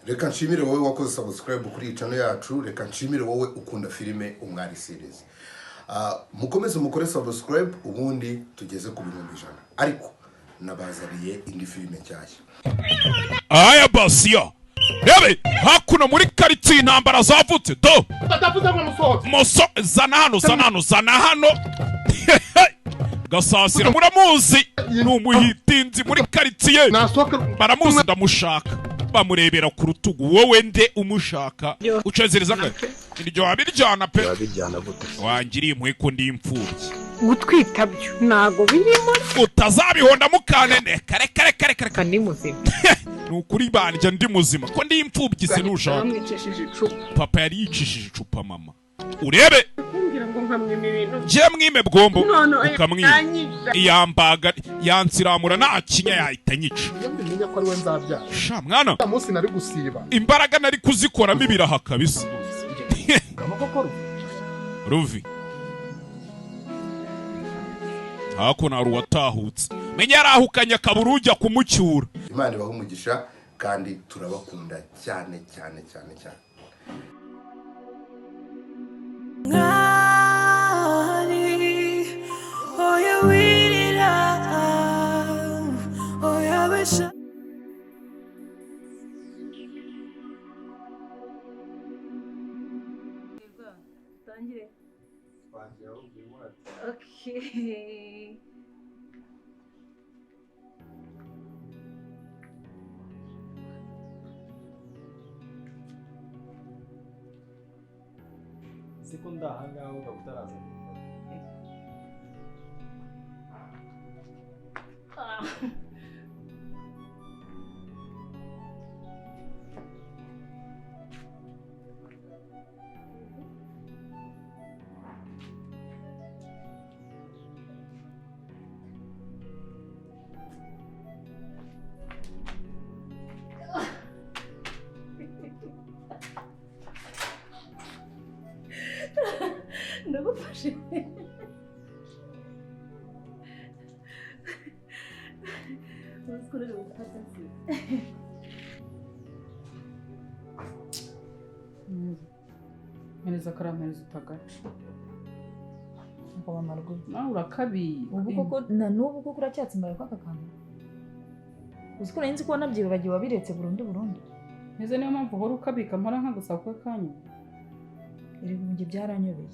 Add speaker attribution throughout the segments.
Speaker 1: Reka nshimire wowe wakoze subscribe kuri iyi channel yacu. Reka nshimire wowe ukunda filime Umwari Series. Mukomeze mukore subscribe, ubundi tugeze ku 100,000. Ariko nabazaniye indi filime nshyashya.
Speaker 2: Aya basiya, rebe hakuno muri karitsiye intambara zavutse do.
Speaker 3: Batavuze ngo musohotse.
Speaker 2: Moso, zana hano, zana hano, zana hano. Gasasira muramuzi, ni umuhitinzi muri karitsiye.
Speaker 3: Nasohoka.
Speaker 2: Baramuzi, ndamushaka. Bamurebera ku rutugu. Wowe nde umushaka ucezereza ngahe? Iryo wabiryana pe.
Speaker 4: Wabijyana gute?
Speaker 2: Wangiriye impuhwe ko ndi imfubyi.
Speaker 5: Gutwita byo ntago birimo.
Speaker 2: Utazabihonda mukanene. Kare kare kare kare.
Speaker 5: Reka ndi muzima.
Speaker 2: Ni ukuri banjye, ndi muzima ko ndi imfubyi, sinushaka.
Speaker 5: Bamwicishije icupa.
Speaker 2: Papa yari yicishije icupa mama, urebe.
Speaker 5: Kumbwira ngo nkamwima ibintu.
Speaker 2: Njye mwime bwombo.
Speaker 5: None.
Speaker 2: Ukamwima.
Speaker 5: Yanyica.
Speaker 2: Iyambaga yansiramura nta kinya, yahita nyica.
Speaker 3: Iyo mbimenya ko ari we nzabyara,
Speaker 2: sha mwana,
Speaker 3: uriya munsi nari gusiba.
Speaker 2: Imbaraga nari kuzikoramo ibiraha kabisa. Ruvi hakuno hari uwatahutse, menya yarahukanye akabura ujya kumucyura.
Speaker 1: Imana ibahe umugisha kandi turabakunda cyane cyane cyane cyane.
Speaker 6: Mwari, oya wirira, oya besha.
Speaker 7: Tangire. Okay.
Speaker 8: Siko ndahangaha ukaba utaraza kumfata.
Speaker 7: Ndagufashe. Uzi ko uri gufata se?
Speaker 9: Mpereza akarampereza utagaca.
Speaker 10: Ngo mama rwe.
Speaker 9: Nawe urakabiye.
Speaker 10: Ubu koko na n'ubu koko uracyatsimbaye kwaka kantu? Uzi ko nari nzi ko wanabyibagiwe, wabiretse burundu burundu.
Speaker 9: Neze niyo mpamvu uhora ukabika, mpora nkagusaba ko kanya.
Speaker 10: Erega ubu njye byaranyobeye.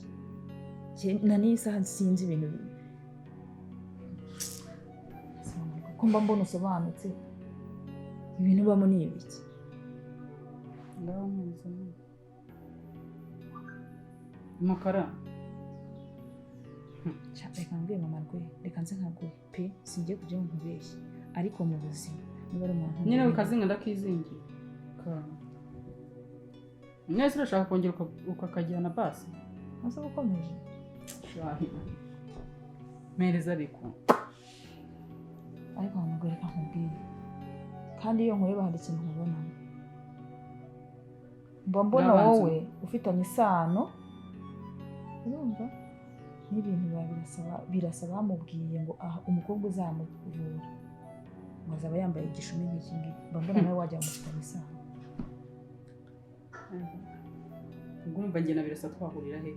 Speaker 10: Njye na n'iyi saha sinzi ibintu ko mba mbona usobanutse, ibintu ubamo ni ibiki?
Speaker 9: Ngaho mpereza nyine. Amakara.
Speaker 10: Sha, reka mbwiye mama rwe, reka nze nkaguhe pe, singiye kujya ngo nkubeshye, ariko mu buzima niba ari umuntu
Speaker 9: Nyine wikazinga ndakizingiye. Ka. Mwese urashaka kongera ukakajyana basi?
Speaker 10: Asa ukomeje.
Speaker 9: Shahi. Mpereza ariko.
Speaker 10: Ariko mama rwe, reka nkubwire, kandi iyo nkureba hari ikintu nkubonamo, mba mbona
Speaker 9: N'abanzi.
Speaker 10: wowe ufitanye isano, urumva, n'ibintu biba birasaba, birasaba. Bamubwiye ngo aha umukobwa uzamuvura ngo azaba yambaye igishumi nk'iki ngiki, mba mbona nawe wajya mufitanye isano.
Speaker 9: Ubwo urumva njye na Birasa twahurira he?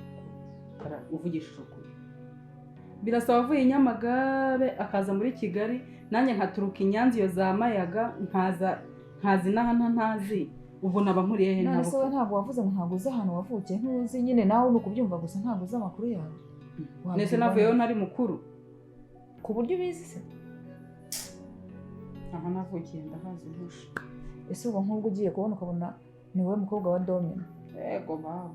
Speaker 9: Kara uvugishije ukuri. Birasa wavuye i Nyamagabe akaza muri Kigali, nanjye nkaturuka i Nyanza iyo za Mayaga, nkaza nkazi n'aha ntazi. Ubwo naba nkuriye he?
Speaker 10: None se wowe
Speaker 9: Ntabwo.
Speaker 10: ntabwo wavuze ngo ntabwo uzi ahantu wavukiye? Ntuzi nyine nawe, ni ukubyumva gusa, ntabwo uzi amakuru yawe.
Speaker 9: Nese
Speaker 10: Wabwirwa
Speaker 9: navuyeyo
Speaker 10: n'iki?
Speaker 9: ntari mukuru.
Speaker 10: Ku buryo ubizi se?
Speaker 9: Aho navukiye ndahazi ntushe.
Speaker 10: Ese ubwo nk'ubwo ugiye kubona ukabona ni wowe mukobwa wa Domina?
Speaker 9: Yego baba.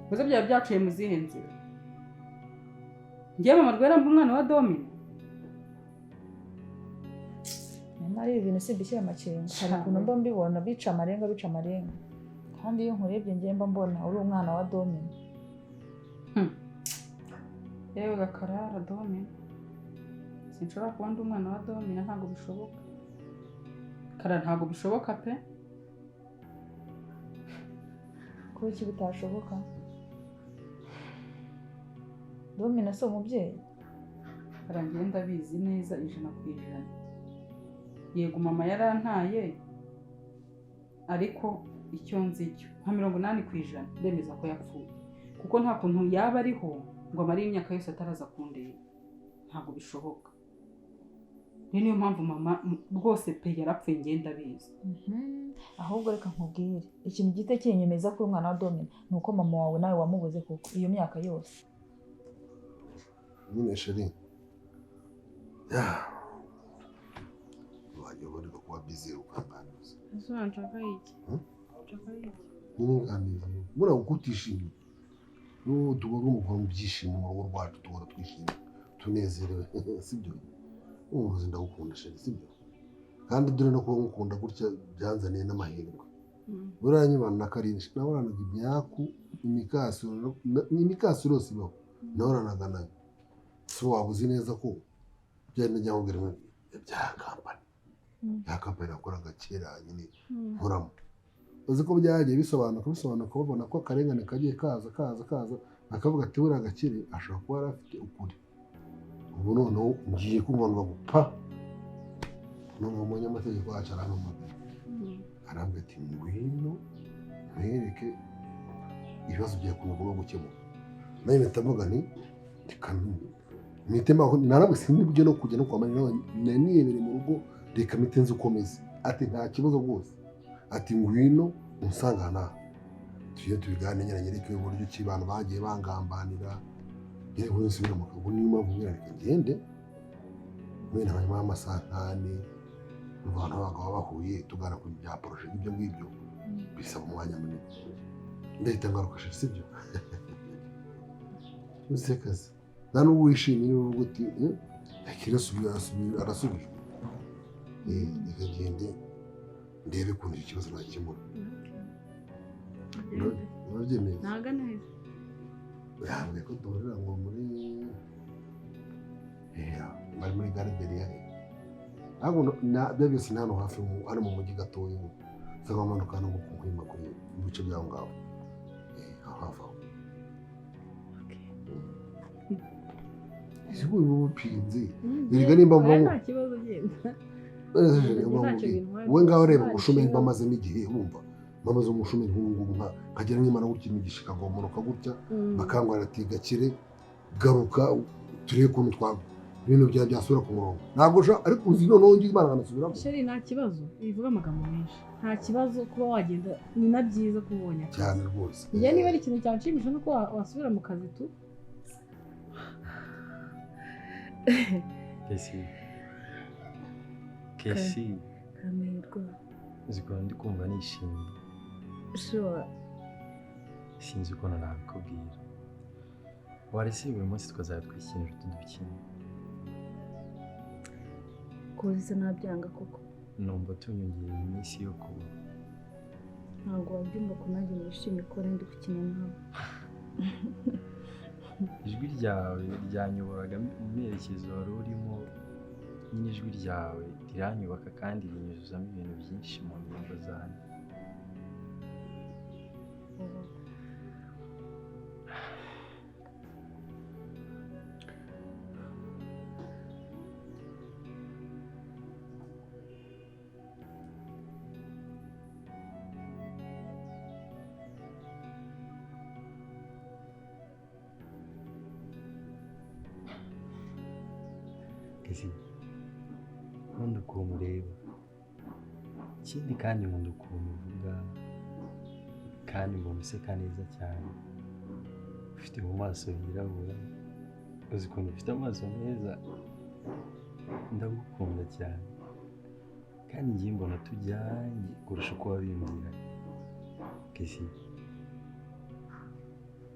Speaker 9: Gusa byaba byaciye mu zihe nzira? Njyewe mama Rwera mba umwana wa Domina?
Speaker 10: Nyamara ibi bintu simbishyira amakenga, hari ukuntu mba mbibona bica amarenga, bica amarenga, kandi iyo nkurebye njye mba mbona uri umwana wa Domina.
Speaker 9: Yewe gakarara Domina. Sinshobora kuba ndi umwana wa Domina, ntabwo bishoboka. Kara ntabwo bishoboka pe.
Speaker 10: Kuba iki bitashoboka? Domina si umubyeyi?
Speaker 9: Kara njyewe ndabizi neza 100%. Yego mama yarantaye. Ariko icyo nzi cyo nka 80% ndemeza ko yapfuye, kuko nta kuntu yaba ariho ngo amare imyaka yose ataraza kundeba, ntabwo bishoboka. Rero niyo mpamvu mama rwose pe yarapfuye, ngenda abizi.
Speaker 10: Ahubwo reka nkubwire ikintu gito kinyemeza ko umwana wa Domina ni uko mama wawe nawe wamubuze kuko iyo myaka yose.
Speaker 1: Nyine chérie, wajya uboneka kuba busy ukanganiza.
Speaker 5: Ese uranshaka iki? Nshaka iki?
Speaker 1: Ntunganize buriya kuko utishimye. N'ubu tugomba gukora mu byishimo mu rugo rwacu, duhora twishimye tunezerewe, sibyo? Uburozi ndagukunda chérie, sibyo? Kandi dore no kuba ngukunda gutya byanzaniye n'amahirwe. Buriya nyibana na Karindwi nahoranaga imyaku, imikasiro, imikasiro yose ibaho nahoranaga nayo. Si waba uzi neza ko byari najya nkubwira ngo bya kampani, bya kampani nakoraga kera nyine nkoramo, uzi ko byagiye bisobanuka bisobanuka, babona ko akarengane kagiye kaza kaza kaza, bakavuga ati buriya Gakire ashobora kuba yari afite ukuri. Ubu noneho ngiye kumva ngo pa, noneho umunyamategeko wacu arampamagara, arambwira ati ngwino nkwereke ibibazo byawe ukuntu ugomba gukemuka. Nawe mpita mvuga nti reka mpite mbaho, narabwe sinibyo no kujya no kwa Marina, nari niyebereye mu rugo, reka mpite nzi uko meze. Ati nta kibazo rwose, ati ngwino unsanga aha n'aha tujye tubiganire, nyine nyereke uburyo ki abantu bagiye bangambanira, yewe ubu nsubira mu kago. Niyo mpamvu mbwira reka ngende mwene hanyuma y'amasaha nk'ane, abantu b'abagabo bahuye tugana ku bya projet ibyo ngibyo bisaba umwanya munini, ndahita ngaruka chérie, sibyo? Uzekaze nta n'ubwo wishimye niba uvuga uti Gakire arasubijwe, reka ngende ndebe ukuntu icyo kibazo nakemura. Urabyemeye?
Speaker 5: Ntago neza.
Speaker 1: Yambwiye ko duhurira ngo muri bari muri gare Beriya, ariko byo byose ni hano hafi, hano mu mujyi gatoya, usanga wamanuka hano nko ku Muhima, kuri mu bice by'aho ngaho, aho hafi aho. Ese ubu bupinze erega nimba
Speaker 5: Oya, nta kibazo, genda. Ntacyo bintwaye.
Speaker 1: Wowe ngaho reba ubushomeri bamazemo igihe, wumva bamaze umushomeri nk'ubu ngubu, nkagira nk'Imana gutya imigisha ikagomonoka gutya, bakangwara ati Gakire garuka turebe ukuntu twa ibintu byawe byasubira ku murongo. Ntabwo ushaka ariko uzi noneho ngize Imana nkanasubiramo.
Speaker 5: Chérie, nta kibazo, bivuga amagambo menshi, nta kibazo kuba wagenda, ni na byiza kuba ubonye akazi.
Speaker 1: Cyane rwose.
Speaker 5: Njye niba ari ikintu cyanshimisha nuko wasubira mu kazi tu.
Speaker 8: Kesi, Kesi.
Speaker 7: Kamerwa.
Speaker 8: Uzi ukuntu ndi kumva nishimye?
Speaker 7: Sure.
Speaker 8: Sinzi ukuntu nabikubwira. Warese buri munsi tukazajya twikinira utu dukino.
Speaker 7: Kuza nabyanga koko?
Speaker 8: Numva tunyongereye iminsi yo kubaho.
Speaker 7: Ntabwo wabyumva ko nanjye nishimye ko ndi gukina nawe.
Speaker 8: Ijwi ryawe ryanyoboraga mu merekezo wari urimo nyine, ijwi ryawe riranyubaka kandi rinyuzuzamo ibintu byinshi mu ngingo zanjye. Kesi, nkunda ukuntu ureba, ikindi kandi nkunda ukuntu uvuga, kandi mbona useka neza cyane, ufite mu maso hirabura, uzi ukuntu ufite amaso meza, ndagukunda cyane kandi ngiye mbona tujyanye kurusha uko wabimbwira. Kesi,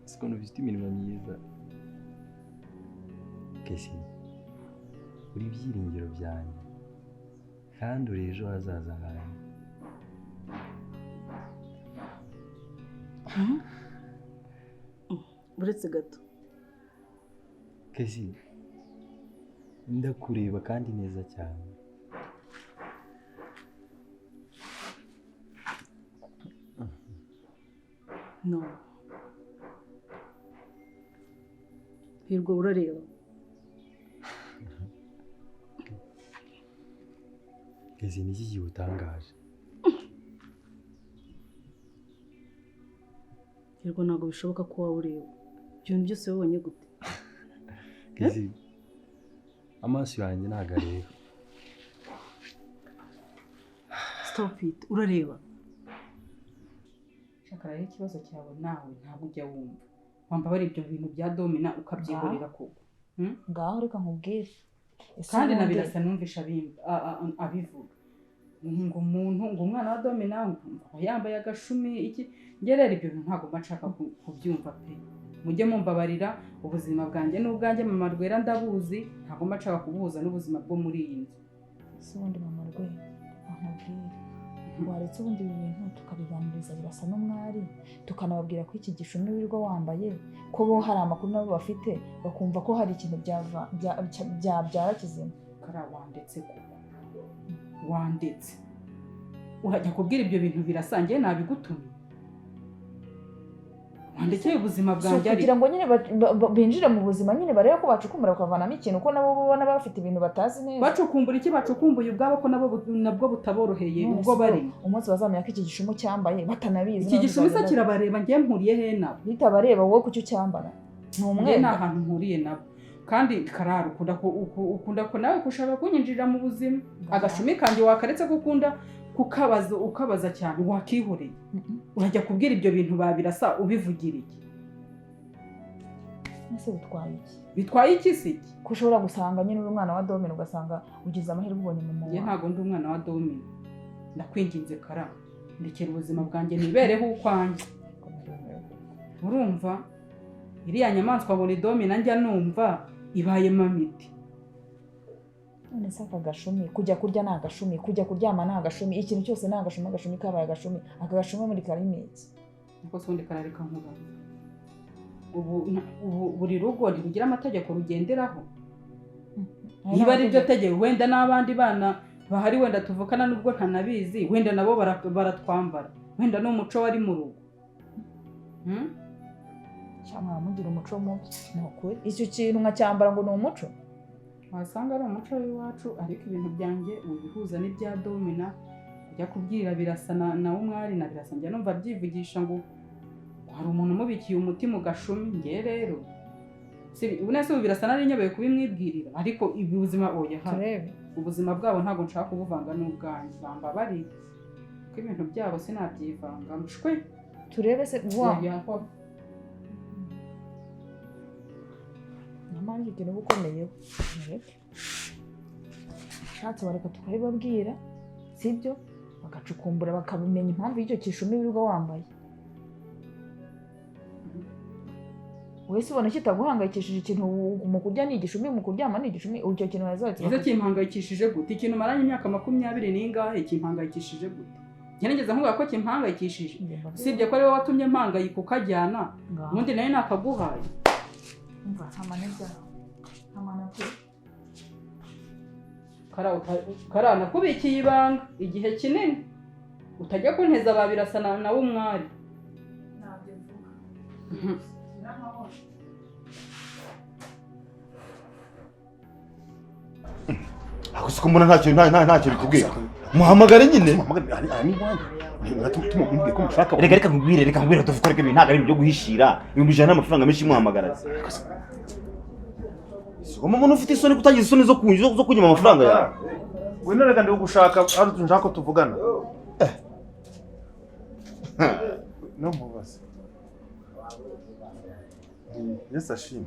Speaker 8: uzi ukuntu ufite iminwa myiza. Kesi, uri ibyiringiro byanjye kandi uri ejo hazaza hanjye.
Speaker 7: Uretse gato.
Speaker 8: Kesi, ndakureba kandi neza cyane.
Speaker 7: No. Hirwa, urareba.
Speaker 8: Kesi, ni iki kigutangaje?
Speaker 5: Yego ntabwo bishoboka ko waba ureba ibintu byose wabonye gute?
Speaker 8: Kezi, amaso yanjye ntabwo areba.
Speaker 5: Stop it, urareba.
Speaker 9: Shaka rero ikibazo cyawe nawe ntabwo ujya wumva. Wamba bari ibyo bintu bya Domina ukabyihorera koko.
Speaker 10: Ngaho reka nkubwire.
Speaker 9: Kandi na Birasa numvisha abivuga. Ngo umuntu ngo umwana wa Domina ngo yambaye agashumi iki, njye rero ibyo bintu ntabwo mba nshaka kubyumva pe. Mujye mumbabarira ubuzima bwanjye n'ubwanjye mama Rwera ndabuzi, ntabwo mba nshaka kubuhuza n'ubuzima bwo muri iyi nzu.
Speaker 10: Ese ubundi mama Rwera nkubwire, waretse ubundi ibi bintu tukabiganiriza Birasa n'umwari, tukanababwira ko iki gishumi wirirwa wambaye, ko bo hari amakuru nabo bafite, bakumva ko hari ikintu byabyara kizima.
Speaker 9: Kara wandetse koko, wandetse urajya kubwira ibyo bintu Birasa, njye nabigutumye. Wandekeye ubuzima bwanjye
Speaker 10: ariko kugira ngo nyine binjire mu buzima nyine barebe ko bacukumbura bakavanamo ikintu, ko nabo babona bafite ibintu batazi neza.
Speaker 9: Bacukumbura iki? Bacukumbuye ubwabo ko nabo nabwo butaboroheye ubwo bari.
Speaker 10: Umunsi bazamenya ko iki gishumu cyambaye batanabizi.
Speaker 9: Iki gishumu se kirabareba, njye mpuriye he nabo?
Speaker 10: Bitabareba wowe kucyo cyambara. Ni umwenda.
Speaker 9: Nta hantu mpuriye nabo. Kandi Karara ukunda ko nawe kushaka kunyinjirira mu buzima. Agashumi kanjye wakaretse gukunda kukabaza ukabaza cyane wakihoreye. Urajya kubwira ibyo bintu ba Birasa ubivugira iki?
Speaker 10: Ese bitwaye iki?
Speaker 9: Bitwaye iki se iki?
Speaker 10: Ko ushobora gusanga nyine uri umwana wa Domina ugasanga ugize amahirwe ubonye mama wawe.
Speaker 9: Njye ntabwo ndi umwana wa Domina. Ndakwinginze Kara, ndekera ubuzima bwanjye nibereho ukwanjye. Urumva iriya nyamaswa ngo ni Domina njya numva ibaye mamiti.
Speaker 10: None se aka gashumi, kujya kurya ni agashumi, kujya kuryama ni agashumi, ikintu cyose ni agashumi, agashumi kabaye agashumi, aka gashumi muri karimiki.
Speaker 9: Niko se ubundi karareka nkubaza. Ubu buri rugo ntirugira amategeko rugenderaho. Niba ari byo tegeko wenda n'abandi bana bahari wenda tuvukana nubwo ntanabizi, wenda nabo baratwambara, wenda n'umuco wari mu rugo.
Speaker 10: Cyangwa mugira umuco mubi, ni ukuri. Icyo kintu nkacyambara ngo ni umuco?
Speaker 9: Wasanga ari umuco w'iwacu, ariko ibintu byanjye ubihuza n'ibya Domina. Ujya kubwira Birasa na umwari na Birasa njya numva byivugisha ngo hari umuntu umubikiye umuti mu gashumi. Njye rero ubu nese ubu Birasa nari nyobeye kubimwibwirira, ariko ubuzima oya ubuzima bwabo ntabwo nshaka kubuvanga n'ubwanjye, bambabariye kuko ibintu byabo sinabyivanga mshwe.
Speaker 10: Turebe se wa nyamara icyo kintu ukomeyeho mureke ushatse bareka tukabibabwira, sibyo? Bagacukumbura bakabimenya impamvu y'icyo kishumi wirirwa wambaye. Wese ubona kitaguhangayikishije ikintu mu kurya ni igishumi, mu kuryama ni igishumi, icyo kintu wazaretse.
Speaker 9: Ese kimpangayikishije gute? Ikintu maranye imyaka 20 n'ingahe kimpangayikishije gute? Ngerageza nkuvuga ko kimpangayikishije, usibye ko ari wowe watumye mpangayika ukajyana, ubundi nayo nakaguhaye.
Speaker 10: Umva nta manabya.
Speaker 9: Kara nakubikiye ibanga igihe kinini, utajya kunteza ba Birasa na umwari.
Speaker 10: Ntabyo mvuga.
Speaker 4: Ako mbona ntacyo ntacyo bikubwiye. Muhamagare nyine. Reka reka nkubwire, reka nkubwire tuvuge ko ibintu ntabwo ari ibyo guhishira. 100,000 n'amafaranga menshi muhamagara. Siko umuntu ufite isoni kutagize isoni zo kunyima amafaranga yawe.
Speaker 3: Ngwino reka ndi gushaka ari tunshaka ko tuvugana. No mubaze. Yesu ashimwe.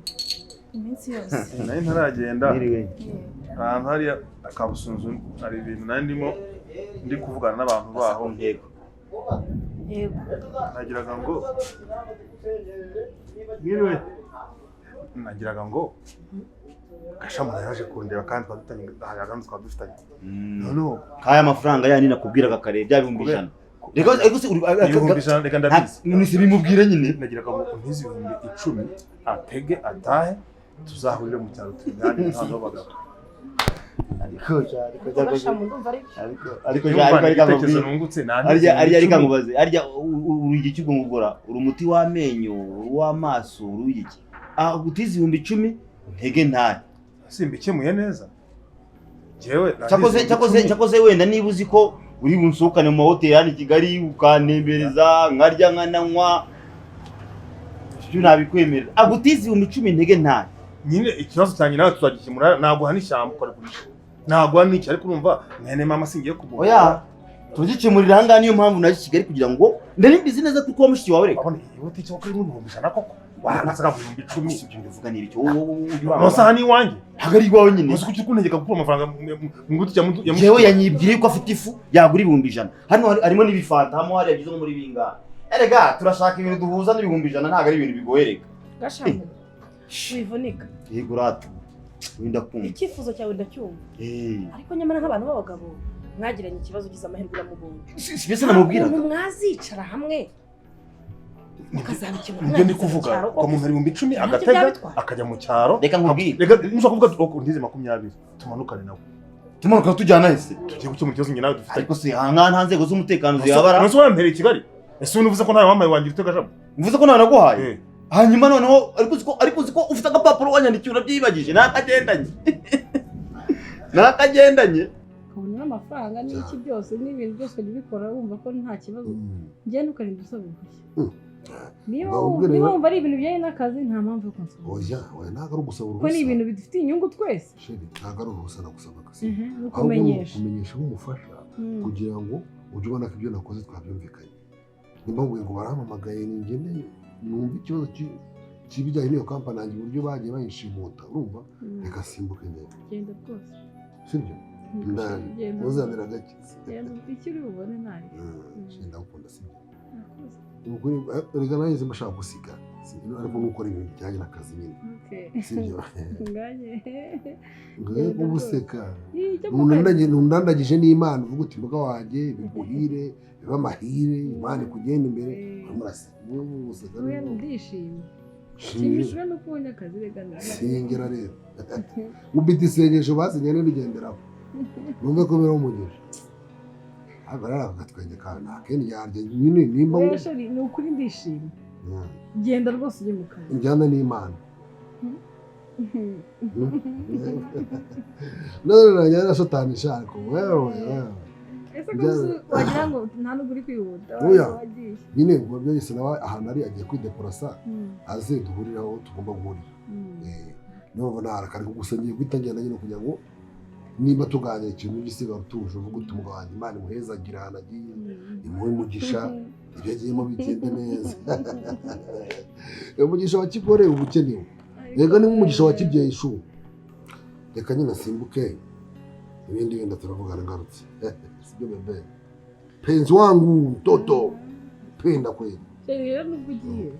Speaker 7: Iminsi yose.
Speaker 3: Nari ntaragenda. Ahantu hariya akabusunzu hari ibintu nari ndimo ndi kuvugana n'abantu baho.
Speaker 4: Yego.
Speaker 7: Yego.
Speaker 3: Nagiraga ngo mwiriwe. Nagiraga ngo Gashamura yaje kundeba kandi twadutanye hari twadufitanye. Noneho
Speaker 4: kaya amafaranga yani nakubwiraga kare bya 100,000. Reka ariko se
Speaker 3: 100,000 reka ndabizi.
Speaker 4: None bimubwire nyine.
Speaker 3: Nagiraga ngo untize 10,000 atege atahe tuzahurire mu cyaro tuganire n'abantu b'abagabo.
Speaker 4: Ariko ariko nkubaze, arya uri igiki ubwo uri umuti w'amenyo, uri w'amaso, uri igiki? Ah, gutiza 10,000 ntege ntahe.
Speaker 3: Simbikemuye neza. Jewe
Speaker 4: cyakoze wenda niba uzi ko uri bunsohokane mu mahoteli hano i Kigali ukantembereza nkarya nkananywa Ibyo nabikwemerera. Agutiza 10,000 intege ntayo.
Speaker 3: Nyine ikibazo cyanjye nawe tuzagikemura, naguha n'ishyamba ukarigurisha. Naguha n'iki, ariko urumva mwene mama singiye kumubona.
Speaker 4: Oya, tugikemurira aha ngaha, niyo mpamvu naje i Kigali kugira ngo ndari mbizi neza kuko wa mushiki wawe reka.
Speaker 3: Urabona iyi butike ko irimo 100,000 koko? Waranze 10,000.
Speaker 4: Ibyo mbivuga ni ibiki? Wowe
Speaker 3: Amasaha ni iwanjye.
Speaker 4: Ntabwo ari iwawe nyine.
Speaker 3: Uzi ko uri kuntegeka gukura amafaranga mu butike ya mushiki.
Speaker 4: Jewe yanyibwiriye ko afite ifu yagura 100,000. Hano harimo n'ibifanta, hamo hari yagize muri bingahe. Erega turashaka ibintu duhuza n'100,000, ntabwo ari ibintu bigoye reka.
Speaker 5: Gashambo. Wivunika.
Speaker 4: Yego rata. Wenda kumva.
Speaker 5: Icyifuzo cyawe ndacyumva. Ariko nyamara nk'abantu b'abagabo mwagiranye ikibazo ugize amahirwe uramubonye.
Speaker 4: Si bese namubwiraga.
Speaker 5: Umuntu mwazicara hamwe mukazabikemura.
Speaker 3: Nibyo ndi kuvuga. Ukamuha 10,000 agatega akajya mu cyaro.
Speaker 4: Reka nkubwire.
Speaker 3: Reka nushaka kuvuga ati ndize 20 tumanukane nawe.
Speaker 4: Tumanuka tujyana hese.
Speaker 3: Tugiye gukemura ikibazo njye nawe dufite.
Speaker 4: Ariko se aha ngaha nta nzego z'umutekano ziyabara.
Speaker 3: None se wampereye i Kigali? Ese unuvuze ko ntawe wambaye wangira utega jabo?
Speaker 4: Mvuze ko ntawe naguhaye? Hanyuma noneho ariko uziko ufite agapapuro wanyandikiye urabyibagije nakagendanye. Nakagendanye.
Speaker 5: Ukabona n'amafaranga n'iki byose n'ibintu byose ubikora wumva ko nta kibazo. Ngende ukarinda usaba uruhushya. Niba wumva ari ibintu bijyanye n'akazi nta mpamvu yo kunsaba.
Speaker 1: Oya, oya ntabwo ari ugusaba uruhushya.
Speaker 5: Kuko ni ibintu bidufitiye inyungu twese.
Speaker 1: Sheri, ntabwo ari uruhushya nagusaba akazi.
Speaker 5: Ni ukumenyesha.
Speaker 1: Kumenyesha nk'umufasha kugira ngo ujye ubona ko ibyo nakoze twabyumvikanye. Nimba ngo barampamagaye ngende numva ikibazo cy'ibijyanye n'iyo kampani yanjye uburyo bagiye bayishimuta, urumva? Reka simbuke ngende.
Speaker 5: Genda rwose.
Speaker 1: Sibyo? Ndaje. Uzanira gake.
Speaker 5: Genda icyo uri bubone ntari.
Speaker 1: Sheri ndagukunda sibyo? Ukuri reka nanjye mba shaka gusiga. Ariko nukora ibintu bijyanye n'akazi nyine. Sibyo?
Speaker 5: Nganye.
Speaker 1: Nganye ubuseka. Nundandagije n'Imana uvuga uti mbuga wanjye biguhire, biba amahire, Imana ikugenda imbere. Murase. Ubuseka.
Speaker 5: Oya ndishimye. Nshimishijwe no kubona akazi reka ndaje.
Speaker 1: Sengera rero. Ubita isengesho basinye n'igenderaho. Numve ko bero umugisha. Agarara agatwenge kawe nta kendi yarye nyine nimba
Speaker 5: ni ukuri ndishimye. Genda rwose ujye mu kazi.
Speaker 1: Njyana n'Imana. None njyana na Satani ishaka wewe.
Speaker 5: Ese ko wagira ngo nta nubwo uri kwihuta wagiye.
Speaker 1: Nyine ngo byose nawe ahantu ari agiye kwideporasa aze duhurira aho tugomba guhurira. Niyo nta gusa ngiye guhita ngenda nyine kugira ngo niba tuganira ikintu gisiga utuje uvuga uti umugabo wanjye Imana imuhezagira ahantu agiye imuhe umugisha ibyo agiyemo bigende neza. Umugisha wa kigore uba ukenewe. Rega ni nk'umugisha wa kibyeyi shu. Reka nyine asimbuke ibindi wenda turavugana ngarutse. Sibyo bebe. Penzi wangu mtoto penda kweli.
Speaker 5: Rero nubwo ugiye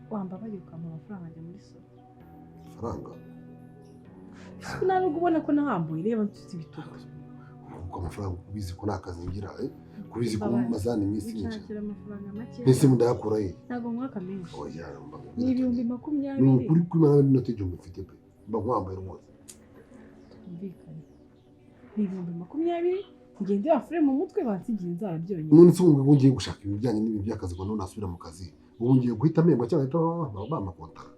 Speaker 5: wambabaye ukampa amafaranga njya muri soko.
Speaker 1: Faranga
Speaker 5: nta nubwo ubona ko nahambuye reba mfite ibitugu.
Speaker 1: Kuko amafaranga kubizi ko nta kazi ngira kubizi ko mazana iminsi myinshi.
Speaker 5: Nshakira amafaranga make.
Speaker 1: Mbese mudayakura he?
Speaker 5: Ntabwo mwaka menshi.
Speaker 1: Oya
Speaker 5: ni 20,000.
Speaker 1: Ni ukuri kw'Imana n'inoti 1000 mfite pe. Mba nkwambaye rwose.
Speaker 5: Tumvikane. Ni 20,000 ngende afure mu mutwe bansigiye inzara byonyine.
Speaker 1: None se ubu ngiye gushaka ibijyanye n'ibintu by'akazi ngo none nasubira mu kazi. Ubu ngiye guhita mpembwa cyangwa ahita bampa kontara.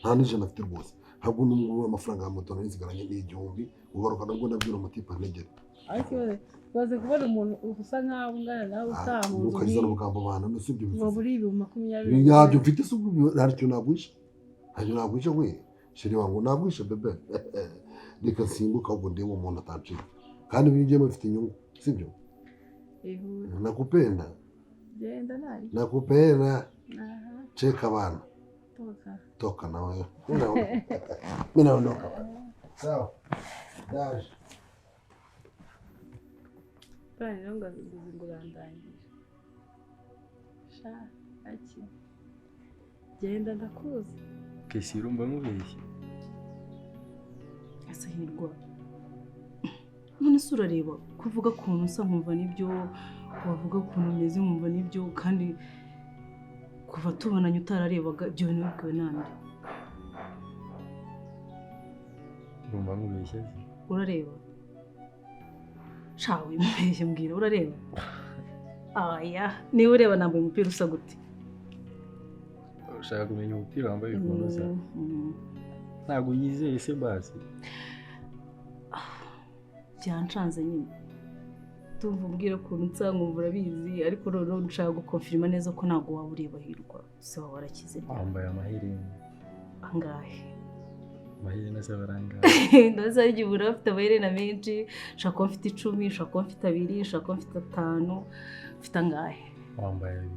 Speaker 1: Nta n'ijana afite rwose. Ntabwo n'ubwo amafaranga ya moto narizigaranye n'igihumbi ugaruka nabwo ndabwira umutipe antegere.
Speaker 5: Ariko baze kubona umuntu usa nkaho ungana nawe utaha mu nzu.
Speaker 1: Ntukageza n'ubugambo bana none sibyo bivuze.
Speaker 5: Ngo buri 20,000.
Speaker 1: Yabyo mfite se ubwo nta kintu nagwisha. Nta kintu nagwisha we. Sheri wangu nagwisha bebe. Reka nsimbuka ahubwo ndebe umuntu atancika. Kandi ibyo ngiyemo bifite inyungu sibyo? Nakupenda.
Speaker 5: Genda nabi.
Speaker 1: Nakupenda. Cheka bana.
Speaker 5: Toka.
Speaker 1: Toka na wewe. Mimi naondoka bana. Sawa. Ndaje.
Speaker 5: Bana rero ngo ngurandangije. Sha aki. Genda ndakuzi.
Speaker 8: Kesi urumva mubeshye.
Speaker 9: Asahirwa. None se urareba kuvuga ukuntu usa nkumva nibyo wavuga ukuntu umeze nkumva nibyo kandi kuva tubonanye utararebaga ibyo bintu bibwiwe nande.
Speaker 8: Urumva mubeshye?
Speaker 9: Urareba. Shawe mubeshye mbwira urareba. Aya, niba ureba nambaye umupira usa gute?
Speaker 8: Ushaka kumenya umupira wambaye ukuntu usa? Ntabwo unyizeye se basi.
Speaker 9: Byancanze nyine.
Speaker 7: Tumva umbwira ukuntu nsa nkumva urabizi, ariko noneho nshaka gukonfirima neza ko ntabwo waba ureba Hirwa. Se waba warakize ryari?
Speaker 8: Wambaye amaherena.
Speaker 7: Angahe?
Speaker 8: Amaherena se aba ari angahe?
Speaker 7: Ndaza hari igihe ubura afite amaherena menshi, nshobora kuba mfite 10, nshobora kuba mfite 2, nshobora kuba mfite 5, mfite angahe?
Speaker 8: Wambaye 2.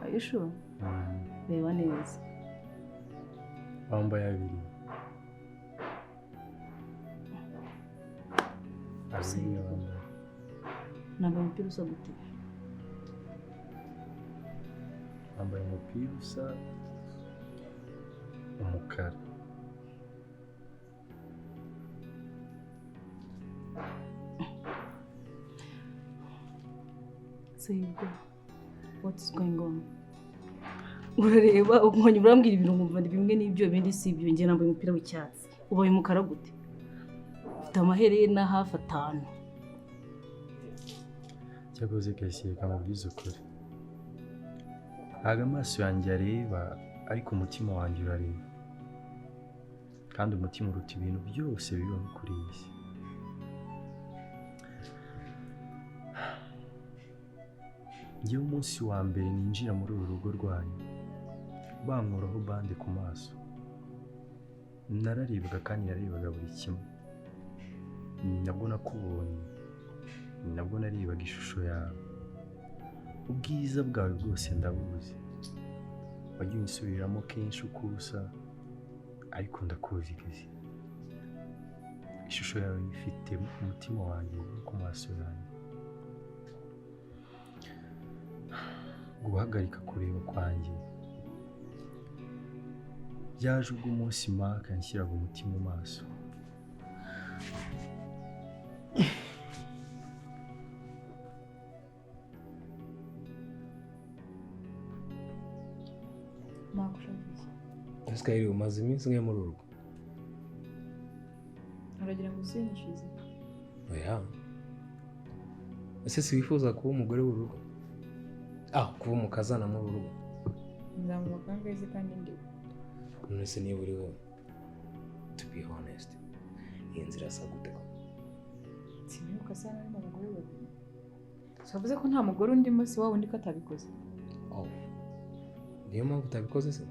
Speaker 7: Are you sure? Reba neza.
Speaker 8: Wambaye 2. 2 wambaye.
Speaker 7: Nambaye umupira usa gute?
Speaker 8: Wambaye umupira usa umukara.
Speaker 7: Sehirwa, what is going on? Urareba ukongera urambwira ibintu nkumva ni bimwe n'ibyo ibindi si ibyo. Njye nambaye umupira w'icyatsi, ubaye umukara gute? Ufite amaherena hafi 5.
Speaker 8: Cyakoze Kesiye, kamubwiza ukuri, ntabwo amaso yanjye areba ariko umutima wanjye urareba, kandi umutima uruta ibintu byose bibaho kuri iyi si. Njyewe umunsi wa mbere ninjira muri uru rugo rwanyu bankuraho bande ku maso, nararebaga kandi narebaga buri kimwe. Ni nabwo nakubonye, ni nabwo narebaga ishusho yawe, ubwiza bwawe bwose ndabuzi. Wagiye unsubiramo kenshi uko usa, ariko ndakuzi Kezi. Ishusho yawe ifite umutima wanjye no ku maso yanjye. Guhagarika kureba kwanjye byaje ubwo umunsi Mark yanshyiraga umutima mu maso.
Speaker 11: Ese umaze iminsi umwe muri urugo?
Speaker 10: Uragira ngo usinyishize?
Speaker 11: Oya. Ese si wifuza kuba umugore w'urugo? Ah, kuba umukazana muri urugo.
Speaker 10: Nzamuba kangahe kandi ndiwe?
Speaker 11: None se niba uri we, to be honest, iyi nzira asa gute ko?
Speaker 10: Sinibuka se harimo abagore babiri. Savuze ko nta mugore undimo, si wa wundi ko atabikoze.
Speaker 11: Oh. Niyo mpamvu utabikoze se?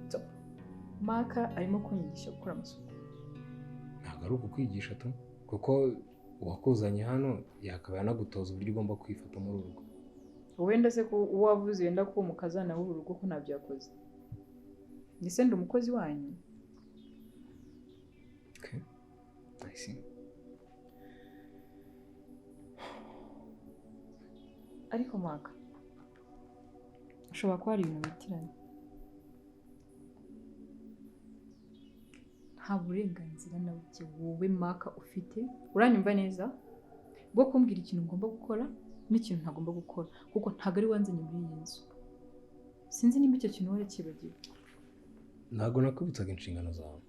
Speaker 10: So, Maka arimo kunyigisha gukora amasuku.
Speaker 11: Ntabwo ari ukukwigisha tu, kuko uwakuzanye hano yakabaye anagutoza uburyo ugomba kwifata muri uru rugo.
Speaker 10: Wenda se ko uwavuze wenda ko umukazana w'uru rugo ko ntabyo yakoze. Ndetse ndi umukozi wanyu.
Speaker 11: Okay. I see.
Speaker 10: Ariko Maka, ushobora kuba hari ibintu bitiranye. Nta burenganzira na buke wowe Maka ufite, uranyumva neza, bwo kumbwira ikintu ngomba gukora n'ikintu ntagomba gukora, kuko ntabwo ari wanzanye muri iyi nzu. Sinzi nimba icyo kintu warakibagiwe.
Speaker 11: Ntabwo nakubitsaga inshingano zawe.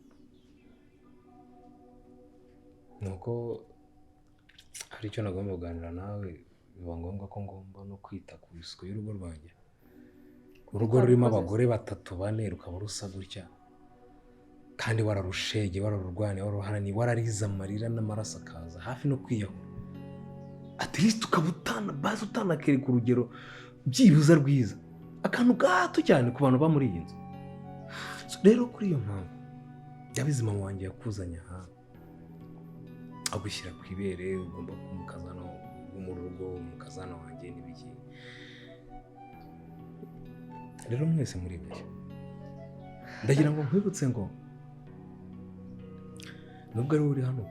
Speaker 11: Nuko hari icyo nagomba kuganira nawe, biba ngombwa ko ngomba no kwita ku isuku y'urugo rwanjye. Urugo rurimo abagore 3 4 rukaba rusa gutya, kandi wararushege, wararurwaniye, wararuharaniye, wararize amarira n'amaraso akaza hafi no kwiyahura. At least ukaba bazi utanakereka urugero byibuza rwiza, akantu gato cyane ku bantu ba muri iyi nzu. Rero kuri iyo mpamvu yabize mama wanjye yakuzanye aha, agushyira ku ibere, ugomba kuba umukazana wo mu rugo, umukazana wanjye n'ibiki. Rero mwese muribeshya. Ndagira ngo nkwibutse ngo nubwo ari uri hano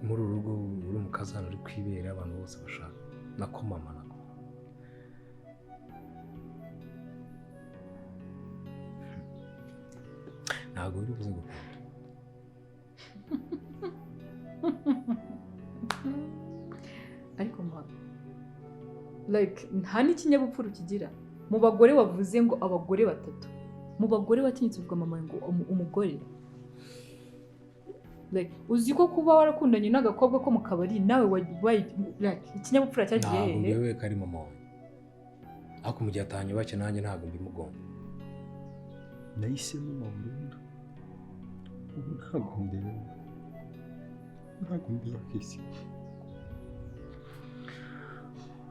Speaker 11: muri uru rugo uri umukazana uri kwibera abantu bose bashaka, nako mama nako. Ntabwo biri buze gukunda.
Speaker 10: Ariko mama, like nta n'ikinyabupfura ukigira. Mu bagore wavuze ngo abagore 3, mu bagore watinyutse uvuga mama ngo umugore. Like uzi ko kuba warakundanye n'agakobwa ko mu kabari nawe wabaye like ikinyabupfura cyagiye hehe?
Speaker 11: Ntabwo ngewe kari mama wanjye, ariko mu gihe atanyubake nanjye ntabwo mbimugomba.
Speaker 8: Nahisemo mama burundu, Ubu ntabwo ndeba. Ntabwo ndeba Kesi.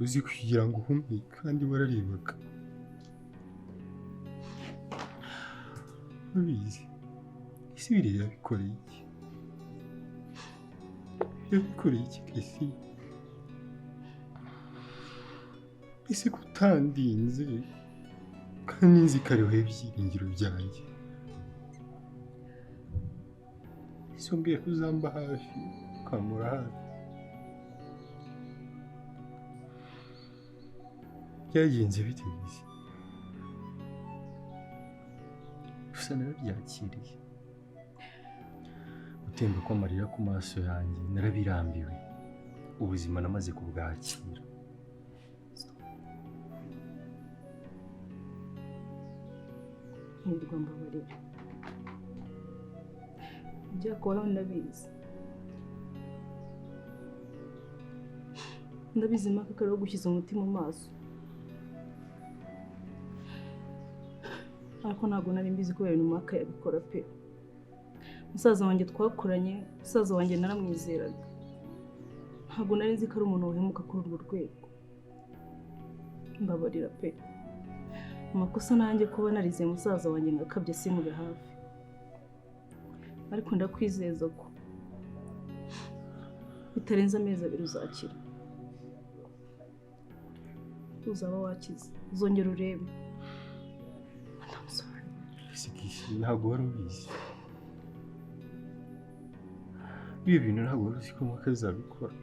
Speaker 8: Uzi kugira ngo uhume kandi wararebaga. Ubizi. Ese biriya yabikoreye iki? Yabikoreye iki Kesi? Ese kutandinze kandi nzi ko ariho ibyiringiro byanjye. Ese umbwiye ko uzamba hafi ukampora hafi. Byagenze bite Kesi? Gusa narabyakiriye. Gutemba kw'amarira ku maso yanjye narabirambiwe. Ubuzima namaze kubwakira.
Speaker 7: Nirwa mbabarira. Ibyakubayeho ndabizi. Ndabizi mpaka ko ariwo gushyize umutima mu maso. Ariko ntabwo nari mbizi ko ibintu Maka yabikora pe. Musaza wanjye twakoranye, musaza wanjye naramwizeraga. Ntabwo nari nzi ko ari umuntu wahemuka kuri urwo rwego. Mbabarira pe. Amakosa nanjye kuba narize musaza wanjye ngakabye simube hafi. Ariko ndakwizeza ko bitarenze amezi 2 uzakira. Uzaba wakize. Uzongera urebe. I'm sorry.
Speaker 8: Kesi, ntabwo wari ubizi. Ibi bintu ntabwo wari uzi ko Maka azabikora.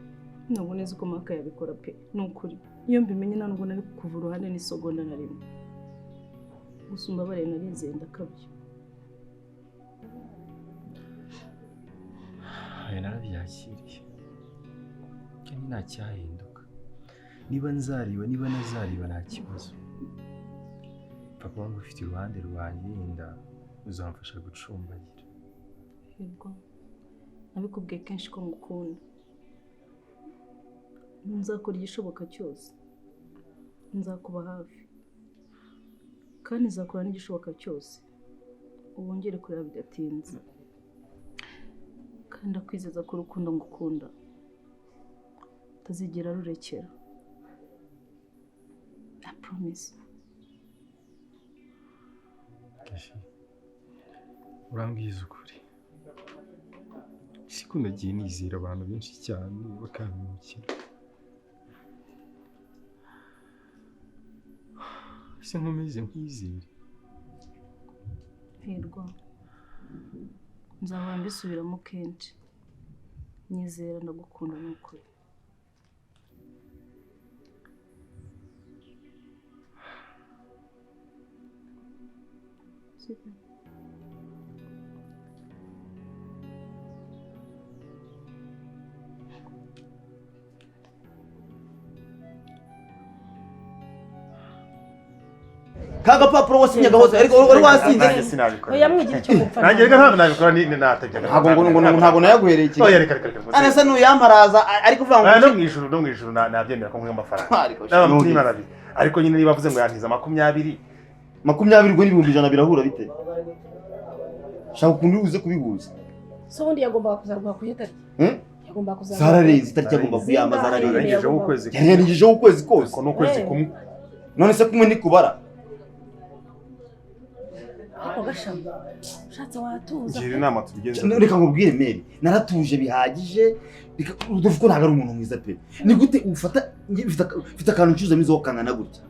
Speaker 7: Ntabwo nzi ko Maka yabikora pe. Ni ukuri. Iyo mbimenye ntabwo nari kukuva uruhande n'isegonda na rimwe. Gusa umbabarire narizeye ndakabya.
Speaker 8: Aya narabyakiriye. Kandi nta cyahinduka. Niba nzariba, niba nazariba nta kibazo. Papa wangu ufite iruhande rwanjye yenda uzamfasha gucumbagira.
Speaker 7: Yego. Nabikubwiye kenshi ko ngukunda. Nzakora igishoboka cyose. Nzakuba hafi. Kandi nzakora n'igishoboka cyose. Ubongere kureba bidatinze. Kandi ndakwizeza ko urukundo ngukunda utazigera rurekera. I promise.
Speaker 8: Kesi, urambwiza ukuri. Siko nagiye nizera abantu benshi cyane bakampemukira. Ese nkomeze nkwizere?
Speaker 7: Hirwa, nzahora mbisubiramo kenshi. Nyizera ndagukunda ni ukuri. Sibyo?
Speaker 4: Kaga papuro wasinyaga hose ariko wari wasinze.
Speaker 5: Oya mwigira icyo gupfa.
Speaker 3: Nanjye reka ntabwo nabikora ni natabye.
Speaker 4: Ntabwo ngo ntabwo nayaguhereye iki.
Speaker 3: Oya reka reka.
Speaker 4: Anasa nuyamparaza ariko uvuga ngo
Speaker 3: no mu ijuru nabyemera ko nkwiye amafaranga. Ariko nyine niba avuze ngo yantiza 20.
Speaker 4: 20 ubwo n'ibihumbi 100 birahura bite? Shaka ukuntu uze kubihuza.
Speaker 5: So ubundi yagombaga kuzaguha ku itariki. Yagombaga kuzaguha.
Speaker 4: Zararenze itariki yagomba kuyamba zararenze.
Speaker 3: Yarengejeho ukwezi.
Speaker 4: Yarengejeho ukwezi kose.
Speaker 3: Ko n'ukwezi kumwe.
Speaker 4: None se kumwe nikubara.
Speaker 5: Ariko gashami ushatse watuza.
Speaker 3: Ngira inama tubigenze.
Speaker 4: Reka nkubwire Mary, naratuje bihagije. Reka ko ntabwo ari umuntu mwiza pe. Ni gute ufata mfite akantu ncuza mizo kangana gutya.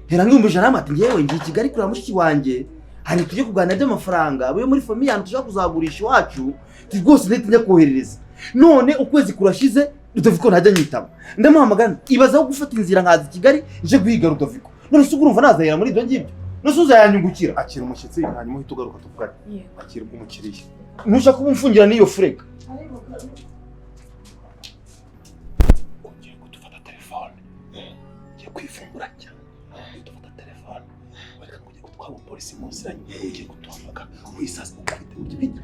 Speaker 4: Hera nk'ibihumbi 100 ati ngewe ngiye i Kigali kureba mushiki wanjye. Hari tujye kuganira by'amafaranga we muri famille yantu tushaka kuzagurisha iwacu rwose ndahita njya koherereza. None ukwezi kurashize Rudoviko ntajya nyitaba. Ndamuhamagara ibaza aho gufata inzira nkaza i Kigali nje guhiga Rudoviko. None se urumva nazahera muri ibyo ngibyo? None se uzayanyungukira?
Speaker 3: Akira umushyitsi hanyuma uhita ugaruka tuvugane. Akira umukiriya.
Speaker 4: Ntushaka kumfungira n'iyo fureka.
Speaker 3: Ugiye kudufata telefone. Ugiye kwifungura cyane. Dufata telefone. Wereka ngo ugiye gutwara umupolisi munsi yanyu. Ugiye kutuhamagara. Wisasa ukabite ujye bite.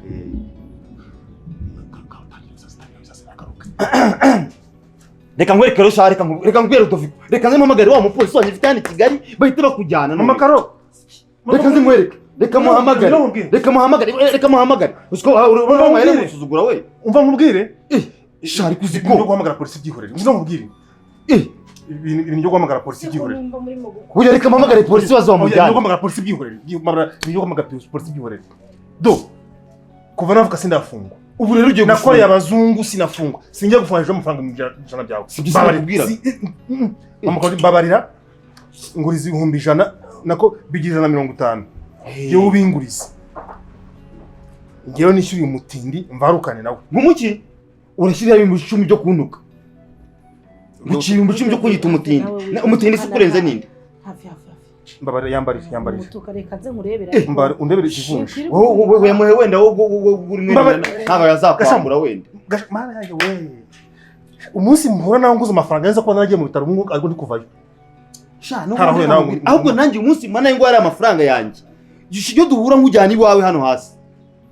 Speaker 4: Reka nkwereke rero sha, reka nkubwire Rudoviko. Reka nze mpamagare wa mupolisi wanjye mfite hano i Kigali bahite bakujyana.
Speaker 3: Mama Karo.
Speaker 4: Reka nze nkwereke. Reka muhamagare. Reka muhamagare. Reka muhamagare. Usiko urabona gusuzugura we.
Speaker 3: Umva nkubwire.
Speaker 4: Shari kuziko.
Speaker 3: Ibintu byo guhamagara polisi byihorere. Umva nkubwire. Ibintu byo guhamagara polisi byihorere.
Speaker 4: Oya reka muhamagare polisi bazamujyana.
Speaker 3: Ibintu byo guhamagara polisi byihorere. Ibintu byo guhamagara polisi byihorere. Do. Kuva navuka sindafungwa.
Speaker 4: Ubu rero ugiye
Speaker 3: nakoreye abazungu sinafungwa. Singiye gufunga ejo amafaranga 100 byawe.
Speaker 4: Babarira.
Speaker 3: Babarira. Nguriza 100,000 nako bigira 150. Yewe ubinguriza. Ngewe nishyuye umutindi mvarukane nawe.
Speaker 4: Nkumuki? Urashyira 10,000 byo kuntuka. Guciye 10,000 byo kunyita umutindi. Umutindi si kurenze ninde?
Speaker 7: Hafi hafi.
Speaker 3: Mbabarira yambarira yambarira.
Speaker 7: Umutuka reka nze nkurebera.
Speaker 3: Mbabarira undebere ikivunja.
Speaker 4: Wowe yamuhe wenda wowe uri mwene ntabwo yazakwambura wenda.
Speaker 3: Mana yanjye we. Umunsi mpura nawe nguze amafaranga nza kuba naragiye mu bitaro ubu ariko ndi kuvayo.
Speaker 4: Sha no. Ahubwo nanjye umunsi mana ngo ari amafaranga yanjye. Iyo duhura nkujyana iwawe hano hasi.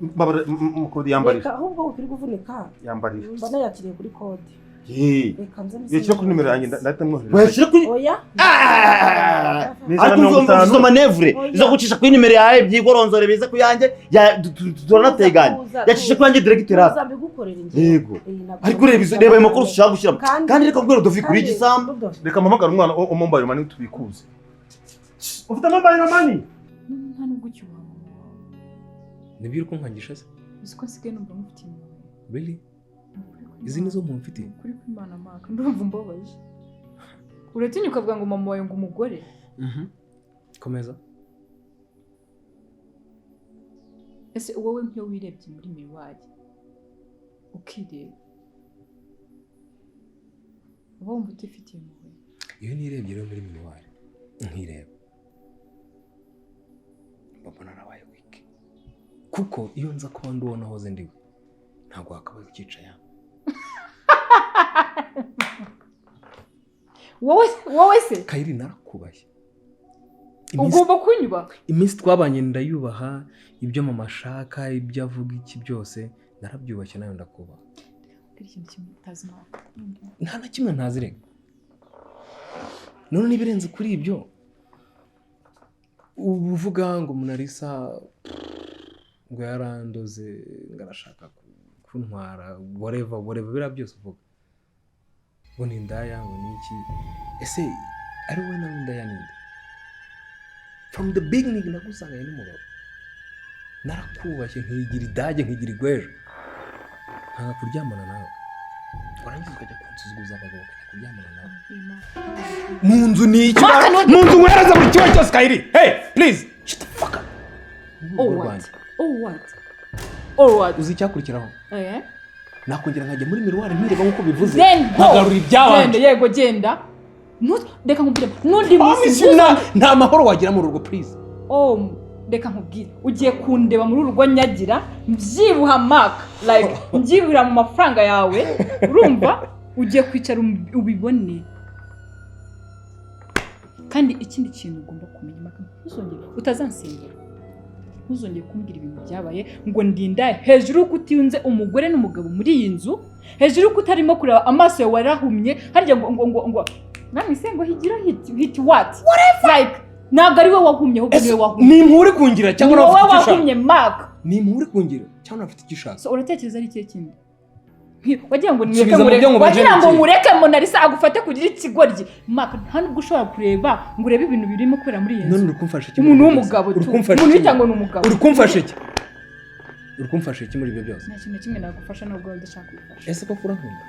Speaker 3: Mbabarira mukodi yambarira.
Speaker 7: Reka ahubwo ukiri kuvunika.
Speaker 3: Yambarira.
Speaker 7: Mbona yakiriye kuri kode. Reka nze
Speaker 3: muse. Yashyira kuri nimero yanjye ndahita mwohereza.
Speaker 4: Wayashyira kuri
Speaker 7: Oya.
Speaker 4: Ariko izo manevure izo gucisha kuri nimero yawe byigoronzore bize ku yanjye turanateganye. Yacisha kuri yanjye directeur hasi. Yego. Ariko reba ayo makuru ushaka gushyiramo. Kandi reka kubwira Dovi kuri igisambu.
Speaker 3: Reka mpamagare umwana wa mobile money tubikuze. Ufite mobile money?
Speaker 10: Nta nubwo ucyubaha mama wawe.
Speaker 11: Nibyo uri kunkangisha se?
Speaker 10: Uzi ko nsigaye numva mufitiye impuhwe.
Speaker 11: Really? Izi nizo mpamvu mfite?
Speaker 10: Kuri kwimana Mark, ndumva umbabaje. Uratinya ukavuga ngo mama wawe ngo umugore?
Speaker 11: Komeza.
Speaker 10: Ese wowe nk'iyo wirebye muri miruwari ukireba uba wumva utifitiye impuhwe?
Speaker 11: Iyo nirebye rero muri miruwari nkireba mbona narabaye wiki, kuko iyo nza kuba ndi uwo nahoze ndiwe ntabwo wakabaye ukicaye hano.
Speaker 10: Wowe se
Speaker 11: Kayiri narakubashye.
Speaker 10: Ugomba kunyuba.
Speaker 11: Iminsi twabanye ndayubaha, ibyo mama ashaka, ibyo avuga iki byose narabyubashye nawe ndakubaha. Nta na kimwe ntazi reka. None nibirenze kuri ibyo ubuvuga ngo Monalisa ngo yarandoze ngo arashaka kuntwara whatever whatever biriya byose uvuga ngo ni indaya ngo ni iki, ese ari wowe nawe indaya ninde? From the beginning nagusanganye n'umugabo, narakubashye nkigira idage nkigira igwejo, nkanga kuryamana nawe, warangiza ukajya kunsuzuguza abagabo ukajya kuryamana nawe mu nzu. Ni iki mu nzu nkuhereza buri kimwe cyose Kayiri? Hey please shut the fuck up.
Speaker 10: Oh what? Oh what? Oh what?
Speaker 11: Uzi icyakurikiraho? Nakongera nkajya muri miruwari ntireba nkuko bivuze,
Speaker 10: nkagarura ibyabanje. Yego genda. Reka nkubwire n'undi munsi
Speaker 11: nta mahoro wagira mu rugo please.
Speaker 10: Oh reka nkubwire, ugiye kundeba muri urugo nyagira mbyibuha Mark like mbyibura mu mafaranga yawe, urumva ugiye kwicara ubibone. Kandi ikindi kintu ugomba kumenya Mark, ntuzongere utazansengera, ntuzongere kumbwira ibintu byabaye ngo ndindaye hejuru yuko utinze umugore n'umugabo muri iyi nzu, hejuru yuko utarimo kureba amaso yawe warahumye harya ngo ngo ngo ngo namwe se ngo higira hit what like ntabwo ari wowe wahumye ahubwo niwe wahumye.
Speaker 11: Ni impuhwe kungira cyangwa
Speaker 10: nawe ufite icyo wahumye Mark?
Speaker 11: Ni impuhwe kungira cyangwa ufite icyo ushaka?
Speaker 10: So uratekereza ari ikihe kindi? Wagira ngo nireke mureke, wagira ngo mureke Monalisa agufate kugira ikigoryi Mark, nta nubwo ushobora kureba ngo urebe ibintu birimo kubera muri iyi nzu.
Speaker 11: None uri kumfasha iki?
Speaker 10: Umuntu w'umugabo tu, umuntu wita ngo ni umugabo.
Speaker 11: Uri kumfasha iki? Uri kumfasha iki muri ibyo byose?
Speaker 10: Nta kintu na kimwe nagufasha nubwo udashaka kumfasha.
Speaker 11: Ese koko urankunda?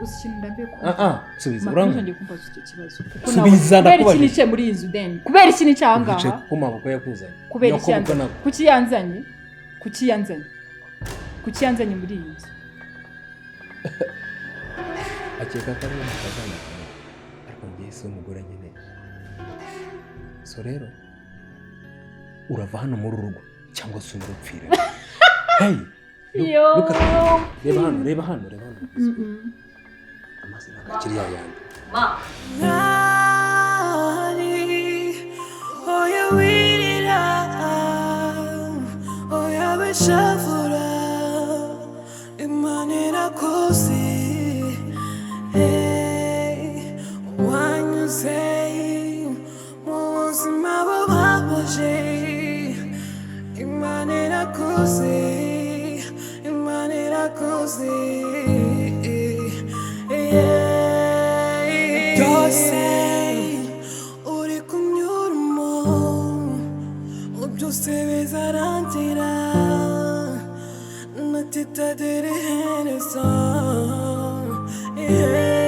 Speaker 10: Uzi ikintu ndambiye kumva?
Speaker 11: Subiza urankunda.
Speaker 10: Ntuzongere kumbaza icyo kibazo. Subiza ndakubajije. Kubera iki nicaye muri iyi nzu then? Kubera iki nicaye aha ngaha?
Speaker 11: Wicaye kuko maboko yakuzanye.
Speaker 10: Kubera iki yanzanye? Kuki yanzanye? Kuki yanzanye? Kuki yanzanye muri iyi nzu?
Speaker 11: Akeka ko ari umukazana ariko ngiye si umugore nyine. So rero urava hano muri urugo cyangwa se urupfire. Hey! Look at me. Reba hano, reba hano, reba hano. Amazi ntakiri yayandi.
Speaker 6: Oya wirira, oya bishavura, Imana irakuzi. Hey, wanyuze mu buzima bubabaje. Byose uri kunyuramo, byose bizarangira, natitagira iherezo. Yeah.